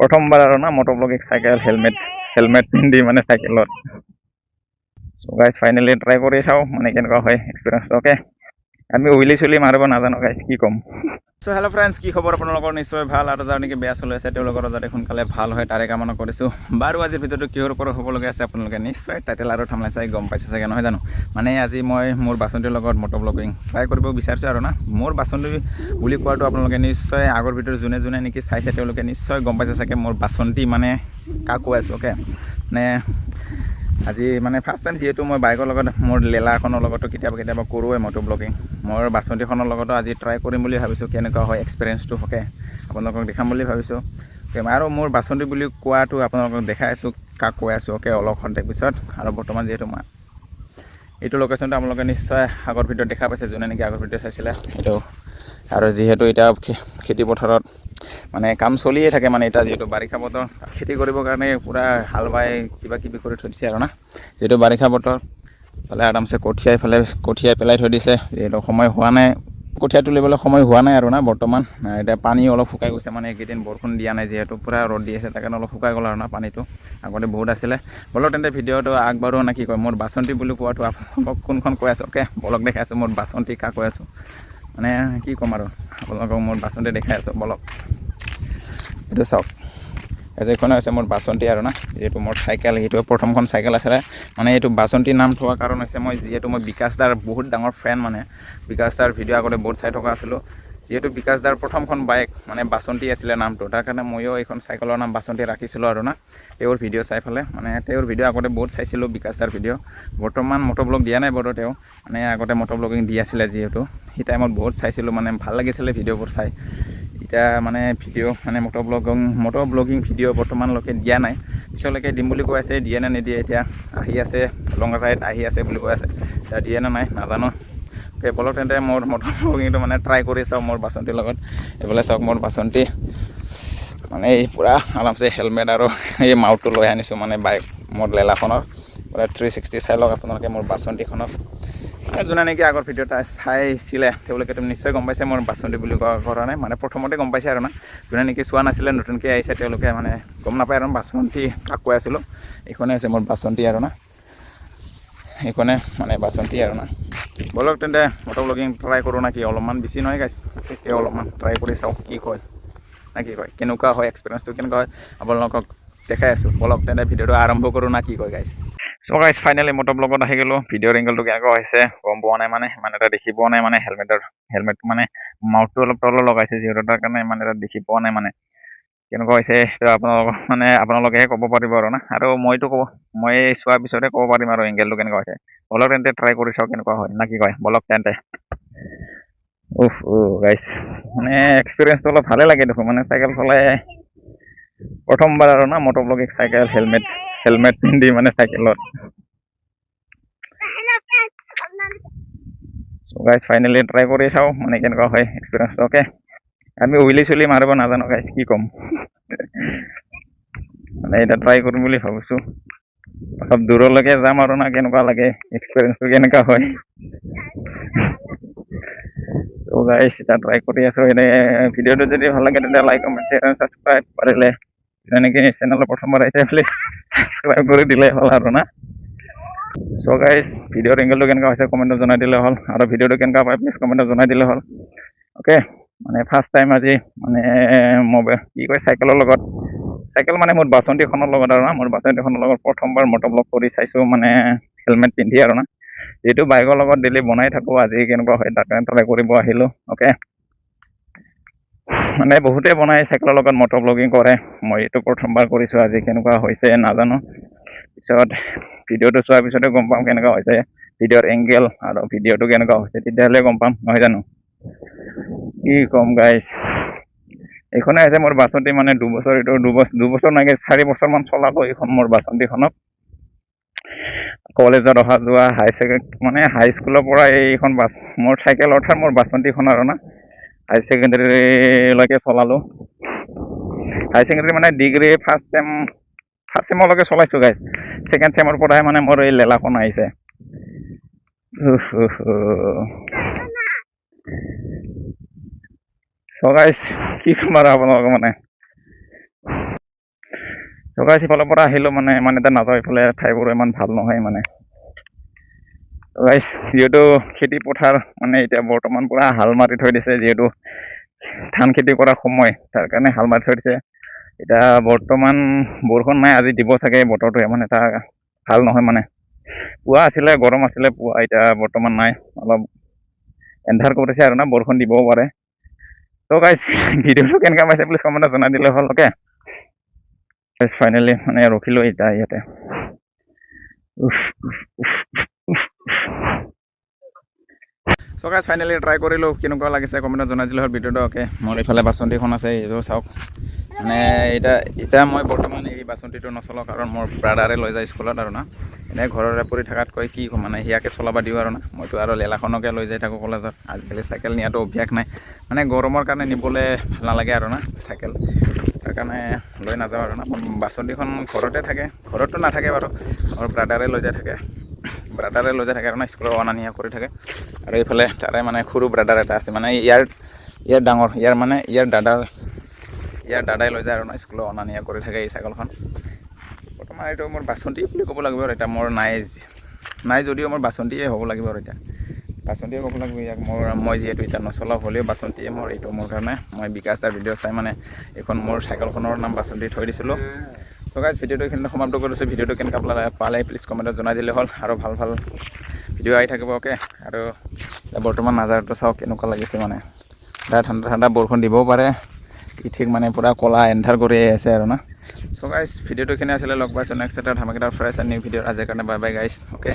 প্ৰথমবাৰ আৰু না motor blogging cycle, helmet helmet পিন্ধি মানে চাইকেলত। চ' গাইজ, ফাইনেলি ট্ৰাই কৰি চাওঁ মানে কেনেকুৱা হয় এক্সপিৰিয়েঞ্চটো। অ'কে, আমি উইলি চুলি মাৰিব নাজানো গাইজ, কি ক'ম। চ' হেল্ল' ফ্ৰেণ্ডছ, কি খবৰ আপোনালোকৰ? নিশ্চয় ভাল আৰু যাৰ নেকি বেয়া চলি আছে, তেওঁলোকৰ যাতে সোনকালে ভাল হয় তাৰে কামনা কৰিছোঁ। বাৰু, আজিৰ ভিডিঅ'টো কিহৰ ওপৰত হ'বলগীয়া আছে, আপোনালোকে নিশ্চয় টাইটেল আৰু থাম্বনেইল চাই গম পাইছে চাগে, নহয় জানো? মানে আজি মই মোৰ বাচন্তিৰ লগত মটৰ ব্লগিং ট্ৰাই কৰিব বিচাৰিছোঁ আৰু না। মোৰ বাচন্তি বুলি কোৱাটো আপোনালোকে নিশ্চয় আগৰ ভিডিঅ'ত যোনে যোনে নেকি চাইছে, তেওঁলোকে নিশ্চয় গম পাইছে চাগে মোৰ বাচন্তি মানে কাক কৈ আছোঁ। অ'কে, মানে আজি মানে ফাৰ্ষ্ট টাইম, যিহেতু মই বাইকৰ লগত, মোৰ লেলাখনৰ লগতো কেতিয়াবা কেতিয়াবা কৰোঁৱে মটৰ ব্লগিং, মোৰ বাচন্তিখনৰ লগতো আজি ট্ৰাই কৰিম বুলি ভাবিছোঁ। কেনেকুৱা হয় এক্সপিৰিয়েঞ্চটো, অ'কে, আপোনালোকক দেখাম বুলি ভাবিছোঁ। অ'কে, আৰু মোৰ বাচন্তি বুলি কোৱাটো আপোনালোকক দেখাই আছোঁ কাক কৈ আছোঁ। অ'কে, অলপ খন্তেক পিছত। আৰু বৰ্তমান যিহেতু মই এইটো লোকেশ্যনটো আপোনালোকে নিশ্চয় আগৰ ভিডিঅ'ত দেখা পাইছে, যোনে নেকি আগৰ ভিডিঅ' চাইছিলে এইটো। আৰু যিহেতু এতিয়া খেতি পথাৰত মানে কাম চলিয়ে থাকে, মানে এতিয়া যিহেতু বাৰিষা বতৰ, খেতি কৰিবৰ কাৰণে পূৰা হাল বাই কিবা কিবি কৰি থৈ দিছে আৰু না। যিহেতু বাৰিষা বতৰ, ইফালে আৰামছে কঠীয়া ইফালে কঠীয়া পেলাই থৈ দিছে। যিহেতু সময় হোৱা নাই, কঠীয়া তুলিবলৈ সময় হোৱা নাই আৰু না বৰ্তমান। এতিয়া পানী অলপ শুকাই গৈছে, মানে এইকেইদিন বৰষুণ দিয়া নাই যিহেতু, পূৰা ৰ'দ দি আছে, তাৰ কাৰণে অলপ শুকাই গ'ল আৰু না পানীটো, আগতে বহুত আছিলে। বলক তেন্তে ভিডিঅ'টো আগবাঢ়ো নে কি কয়? মোৰ বাচন্তি বুলি কোৱাটো আপোনালোকক কোনখন কৈ আছোঁ। অ'কে, বলক, দেখাই আছোঁ মোৰ বাচন্তি কাক কৈ আছোঁ। মানে কি ক'ম আৰু আপোনালোকক, মোৰ বাচন্তি দেখাই আছোঁ। বলক, এইটো চাওক, এইখনে হৈছে মোৰ বাচন্তি আৰু না। যিহেতু মোৰ চাইকেল, সেইটো প্ৰথমখন চাইকেল আছিলে। মানে এইটো বাচন্তি নাম থোৱা কাৰণ হৈছে মই যিহেতু মই বিকাশ দাৰ বহুত ডাঙৰ ফেন, মানে বিকাশ দাৰ ভিডিঅ' আগতে বহুত চাই থকা আছিলোঁ। যিহেতু বিকাশ দাৰ প্ৰথমখন বাইক মানে বাচন্তি আছিলে নামটো, তাৰ কাৰণে ময়ো এইখন চাইকেলৰ নাম বাচন্তি ৰাখিছিলোঁ আৰু না, তেওঁৰ ভিডিঅ' চাই পেলাই। মানে তেওঁৰ ভিডিঅ' আগতে বহুত চাইছিলোঁ, বিকাশ দাৰ ভিডিঅ'। বৰ্তমান মটৰ ব্লগ দিয়া নাই বাৰু তেওঁ, মানে আগতে মটৰ ব্লগিং দি আছিলে যিহেতু, সেই টাইমত বহুত চাইছিলোঁ, মানে ভাল লাগিছিলে ভিডিঅ'বোৰ চাই। এতিয়া মানে ভিডিঅ' মানে মটৰ ব্লগিং ভিডিঅ' বৰ্তমানলৈকে দিয়া নাই, পিছলৈকে দিম বুলি কৈ আছে। দিয়ে নে নিদিয়ে এতিয়া, আহি আছে, লং ৰাইড আহি আছে বুলি কৈ আছে, এতিয়া দিয়ে নে নাই নাজানো। অ'কে, বলক তেন্তে মোৰ মটৰ ব্লগিংটো মানে ট্ৰাই কৰি চাওঁ মোৰ বাচন্তিৰ লগত। এইফালে চাওক মোৰ বাচন্তি, মানে এই পূৰা আৰামছে হেলমেট আৰু এই মাউথটো লৈ আনিছোঁ, মানে বাইক মোৰ লেলাখনৰ পূৰা 360 চাই লওক আপোনালোকে মোৰ বাচন্তিখনক। মানে যোনে নেকি আগৰ ভিডিঅ' এটা চাইছিলে, তেওঁলোকেতো নিশ্চয় গম পাইছে মোৰ বাচন্তি বুলি কোৱাৰ কাৰণে, মানে প্ৰথমতে গম পাইছে আৰু না। যোনে নেকি চোৱা নাছিলে, নতুনকৈ আহিছে, তেওঁলোকে মানে গম নাপায় আৰু বাচন্তি কাক কৈ আছিলোঁ। এইখনে হৈছে মোৰ বাচন্তি আৰু না, এইখনে মানে বাচন্তি আৰু না। বলক তেন্তে মটৰ ব্লগিং ট্ৰাই কৰোঁ নাকি? অলপমান, বেছি নহয় গাইছ, তেতিয়া অলপমান ট্ৰাই কৰি চাওঁ কি কয় না কি কয়, কেনেকুৱা হয় এক্সপিৰিয়েঞ্চটো, কেনেকুৱা হয় আপোনালোকক দেখাই আছোঁ। বলক তেন্তে ভিডিঅ'টো আৰম্ভ কৰোঁ না কি কয় গাইছ? চ' গাইছ, ফাইনেলি মটৰ ব্লগত আহি গ'লোঁ। ভিডিঅ'ৰ এংগলটো কেনেকুৱা হৈছে গম পোৱা নাই, মানে ইমান এটা দেখি পোৱা নাই, মানে হেলমেটটো মানে মাউথটো অলপ তলত লগাইছে যিহেতু, তাৰ কাৰণে ইমান এটা দেখি পোৱা নাই। মানে কেনেকুৱা হৈছে সেইটো আপোনালোকক মানে আপোনালোকেহে ক'ব পাৰিব আৰু না, আৰু মইতো ক'ব, মই চোৱাৰ পিছতহে ক'ব পাৰিম আৰু এংগেলটো কেনেকুৱা হৈছে। বলক তেন্তে ট্ৰাই কৰি চাওঁ কেনেকুৱা হয় না কি কয়। বলক তেন্তে। উফ, গাইছ, মানে এক্সপিৰিয়েঞ্চটো অলপ ভালে লাগে দেখোন, মানে চাইকেল চলাই প্ৰথমবাৰ আৰু না motor blogging cycle, helmet helmet পিন্ধি মানে চাইকেলত। হেল্ল' ফ্ৰেণ্ডছ, আপোনালোকে চ' গাইজ, ফাইনেলি ট্ৰাই কৰি চাওঁ মানে কেনেকুৱা হয় এক্সপিৰিয়েঞ্চটো। অ'কে, আমি উইলি চুলি মাৰিব নাজানো গাইজ, কি ক'ম। মানে এতিয়া ট্ৰাই কৰিম বুলি ভাবিছোঁ, অলপ দূৰলৈকে যাম আৰু না, কেনেকুৱা লাগে, এক্সপিৰিয়েঞ্চটো কেনেকুৱা হয়। ত' গাইজ, এতিয়া ট্ৰাই কৰি আছোঁ। এনে ভিডিঅ'টো যদি ভাল লাগে, তেতিয়া লাইক, কমেণ্ট, শ্বেয়াৰ, ছাবস্ক্ৰাইব পাৰিলে, যেনেকৈ চেনেলত প্ৰথমবাৰ আহিছে, প্লিজ ছাবস্ক্ৰাইব কৰি দিলে হ'ল আৰু না। চ' গাইজ, ভিডিঅ'ৰ এংগেলটো কেনেকুৱা হৈছে কমেণ্টত জনাই দিলে হ'ল আৰু ভিডিঅ'টো কেনেকুৱা পায় প্লিজ কমেণ্টত জনাই দিলে হ'ল। অ'কে, মানে ফাৰ্ষ্ট টাইম আজি মানে মোবাইল কি কয় চাইকেলৰ লগত, চাইকেল মানে মোৰ বাচন্তিখনৰ লগত আৰু না, মোৰ বাচন্তিখনৰ লগত প্ৰথমবাৰ মটৰ ব্লগ কৰি চাইছোঁ, মানে হেলমেট পিন্ধি আৰু না। যিহেতু বাইকৰ লগত ডেইলি বনাই থাকোঁ, আজি কেনেকুৱা হয় তাৰ কাৰণে ট্ৰাই কৰিব আহিলোঁ। অ'কে, মানে বহুতে বনাই চাইকেলৰ লগত মটৰ ব্লগিং কৰে, মই এইটো প্ৰথমবাৰ কৰিছোঁ আজি। কেনেকুৱা হৈছে নাজানো, পিছত ভিডিঅ'টো চোৱাৰ পিছতে গম পাম কেনেকুৱা হৈছে, ভিডিঅ'ৰ এংগেল আৰু ভিডিঅ'টো কেনেকুৱা হৈছে, তেতিয়াহ'লে গম পাম, নহয় জানো? কি ক'ম গাইজ, এইখনে হৈছে মোৰ বাচন্তি। মানে 2 বছৰ, এইটো 2 বছৰ, 2 বছৰ নাগে, 4 বছৰমান চলালোঁ এইখন মোৰ বাচন্তিখনক। কলেজত অহা যোৱা, হাই ছেকেণ্ড মানে হাই স্কুলৰ পৰা এইখন বাছ মোৰ চাইকেল, অৰ্থাৎ মোৰ বাচন্তিখন আৰু না, হাই ছেকেণ্ডেৰীলৈকে চলালোঁ। হাই ছেকেণ্ডেৰী মানে ডিগ্ৰী ফাৰ্ষ্ট চেম, ফাৰ্ষ্ট চেমলৈকে চলাইছোঁ গাইজ। ছেকেণ্ড চেমৰ পৰাই মানে মোৰ এই লেলাখন আহিছে। উফ, উফ, উফ। চ' গাইজ, কি ক'ম আৰু আপোনালোকে মানে। ত' গাইছ, ইফালৰ পৰা আহিলোঁ, মানে ইমান এটা নাযাওঁ ইফালে, ঠাইবোৰো ইমান ভাল নহয় মানে। গাইছ, যিহেতু খেতি পথাৰ মানে এতিয়া বৰ্তমান পূৰা হাল মাৰি থৈ দিছে, যিহেতু ধান খেতি কৰাৰ সময়, তাৰ কাৰণে হাল মাৰি থৈ দিছে। এতিয়া বৰ্তমান বৰষুণ নাই, আজি দিব চাগে। বতৰটো ইমান এটা ভাল নহয় মানে। পুৱা আছিলে, গৰম আছিলে পুৱা, এতিয়া বৰ্তমান নাই, অলপ এন্ধাৰ কৰিছে আৰু না, বৰষুণ দিবও পাৰে। ত' গাইছ, ভিডিঅ'টো কেনেকুৱা পাইছে প্লিজ কমেণ্টত জনাই দিলে হ'ল, অ'কে। গাইছ, ফাইনেলি মানে ৰখিলোঁ এতিয়া ইয়াতে। উফ, উফ, উফ, উফ, উফ। চ' গাইছ, ফাইনেলি ট্ৰাই কৰিলোঁ, কেনেকুৱা লাগিছে কমেণ্টত জনাই দিলে হ'ল ভিডিঅ'টো, অ'কে। মোৰ এইফালে বাচন্তিখন আছে, এইটো চাওক। মানে এতিয়া মই বৰ্তমান এই বাচন্তিটো নচলাওঁ, কাৰণ মোৰ ব্ৰাদাৰে লৈ যায় স্কুলত আৰু না। এনেই ঘৰৰে পৰি থকাতকৈ কি মানে সিয়াকে চলাব দিওঁ আৰু না। মইতো আৰু লেলাখনকে লৈ যাই থাকোঁ কলেজত। আজিকালি চাইকেল নিয়াটো অভ্যাস নাই, মানে গৰমৰ কাৰণে নিবলৈ ভাল নালাগে আৰু না চাইকেল, তাৰ কাৰণে লৈ নাযাওঁ আৰু না। মোৰ বাচন্তিখন ঘৰতে থাকে, ঘৰততো নাথাকে বাৰু, মোৰ ব্ৰাদাৰে লৈ যাই থাকে, ব্ৰাদাৰে লৈ যাই থাকে আৰু না, স্কুলত অনা নিয়া কৰি থাকে। আৰু এইফালে তাৰে মানে সৰু ব্ৰাদাৰ এটা আছে, মানে ইয়াৰ ইয়াৰ ডাঙৰ, ইয়াৰ মানে ইয়াৰ দাদাৰ, ইয়াৰ দাদাই লৈ যায় আৰু না, স্কুলত অনা নিয়া কৰি থাকে এই চাইকেলখন। বৰ্তমান এইটো মোৰ বাচন্তি বুলি ক'ব লাগিব আৰু এতিয়া মোৰ নাই নাই যদিও মোৰ বাচন্তিয়ে হ'ব লাগিব আৰু এতিয়া বাচন্তিয়ে ক'ব লাগিব ইয়াক। মই যিহেতু এতিয়া নচলাওঁ, হ'লেও বাচন্তিয়ে মোৰ এইটো মোৰ কাৰণে। মই বিকাশ দাৰ ভিডিঅ' চাই মানে এইখন মোৰ চাইকেলখনৰ নাম বাচন্তি থৈ দিছিলোঁ। তো গাইজ, ভিডিঅ'টো এইখিনিতে সমাপ্ত কৰিছোঁ। ভিডিঅ'টো কেনেকুৱা পালে প্লিজ কমেণ্টত জনাই দিলে হ'ল আৰু ভাল ভাল ভিডিঅ' আহি থাকিব, অ'কে। আৰু এতিয়া বৰ্তমান নাজাৰাটো চাওক কেনেকুৱা লাগিছে। মানে এতিয়া ঠাণ্ডা ঠাণ্ডা, বৰষুণ দিবও পাৰে কি ঠিক, মানে পূৰা ক'লা এন্ধাৰ কৰি আছে আৰু না। চ' গাইজ, ভিডিঅ'টো এইখিনি আছিলে। লগ পাইছোঁ নেক্সট এটা ধামাকেদাৰ ফ্ৰেছ এণ্ড নিউ ভিডিঅ'। আজিৰ কাৰণে বাই বাই গাইজ, অ'কে।